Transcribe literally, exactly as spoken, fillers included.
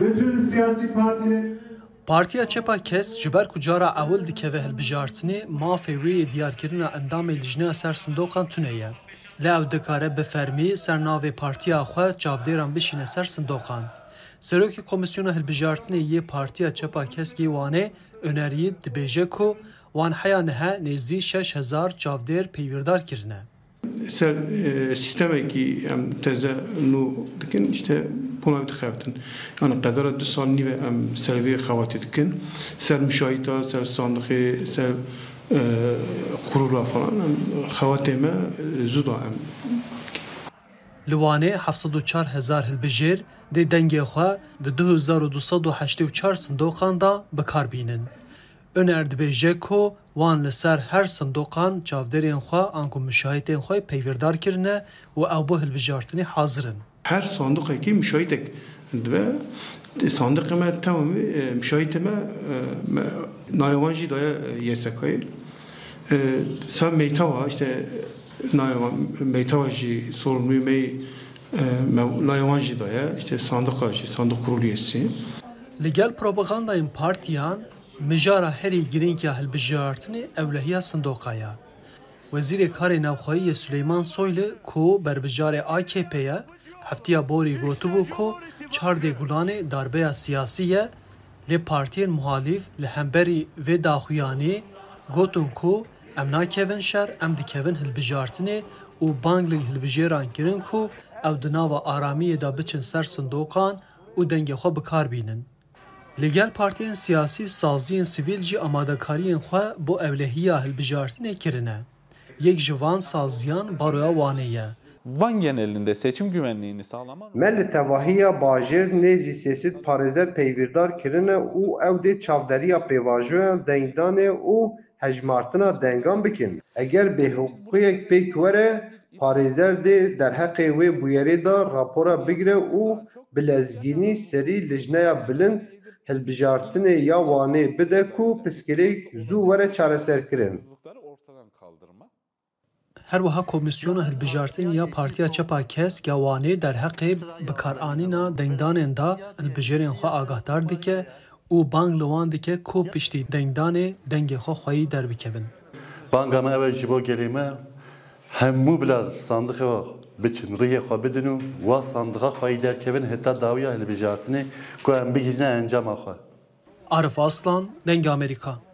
Bütün siyasi partiler Partiya Çepa Kesk ji ber ku cara ewil dikeve hilbijartinê, mafê wê yê diyarkirina endamê lijneya ser sindoqan tune ye. Lê ew dikare bi fermî ser navê partiya xwe çavdêran bişîne ser sindoqan. Serokê Komîsyona Hilbijartinê yê Partiya Çepa Kesk yê Wanê, Öner Yiğit, dibêje ku wan heya nihe nêzdî şeş hezar çavdêr peywîrdar kirine. Ser e, sîstemekî em teze nû dikin, işte bûna wî dixebtin. Yani qedera du sal nîve em ser vê xebatê dikin. Ser muşahîta, ser sandiqê, ser e, kurula falan em xebatê me e, zû da em Li Wanê heft sed û çar hezar hilbijêr dê dengê xwe di du hezar û du sed û heştê û çar sindoqan de bi kar bînin. Öner dibêje ku wan li ser her sindoqan çavdêrên xwe anku muşahîtên xwe peywîrdar kirine û ew bo hilbijartinê hazir in. Her sandiqekî muşahîtek dibe. Sandiqê me temamî e, muşahîtê me e, me- nayê wan jî daye e, Y S K'yê. E, Sa meytava işte nayê wan, meytava jî sorumluyê me e, me- nayê wan jî daye. İşte sandiqa jî, sandık kurulu üyesi. Li gel propagandayên partiyan, mijara herî girîng ya hilbijartinê ewlehiya sindoqa ye. Wezîrê Karê Navxweyî yê Suleyman Soylu ku berbijarê A K P ye, heftiya borî gotibû ku çardê Gulanê darbeya siyasî ye, lê partiyên muhalîf li hemberî vê daxuyanî gotin ku em nakevin şer, em dikevin hilbijartinê û bang li hilbijêran kirin ku ew di nava aramiyê de biçin ser sindoqan û dengê xwe bi kar bînin. Li gel partiyên siyasî, saziyên sivîl jî amadekariyên xwe bo ewlehiya hilbijartinê kirine. Yek ji van saziyan Baroya Wanê ye. Van genelinde seçim güvenliğini sağlamak Me li tevahiya bajêr nêzî sê sed parêzer peywîrdar kirine û ew dê çavderiya pêvajoya dengdanê û hejmartina dengan bikin. Eger bêhiqûqiyek pêk were, parêzer dê derheqê wê bûyerê de rapora bigire û bi lezgînî serî lijneya bilind hilbijartinê ya Wanê bide ku pirsgirêk zû were çareserkirin. Her wiha Komîsyona Hilbijartinê ya Partiya Çepa Kesk ya Wanê derheqê bikaranîna dengdanên de hilbijêrên xwe agahdar dike û bang li wan dike ku piştî dengdanê dengê xwe xweyî derbikevin. Banga me ew e ji bo gelê me, hemû bila sandiqê xwe biçin, rihê xwe bidin û wa sandiqa xweyî derkevin heta dawiya hilbijartinê ku em bigihîjine encama xwe. Arif Aslan, Dengê Amerîka.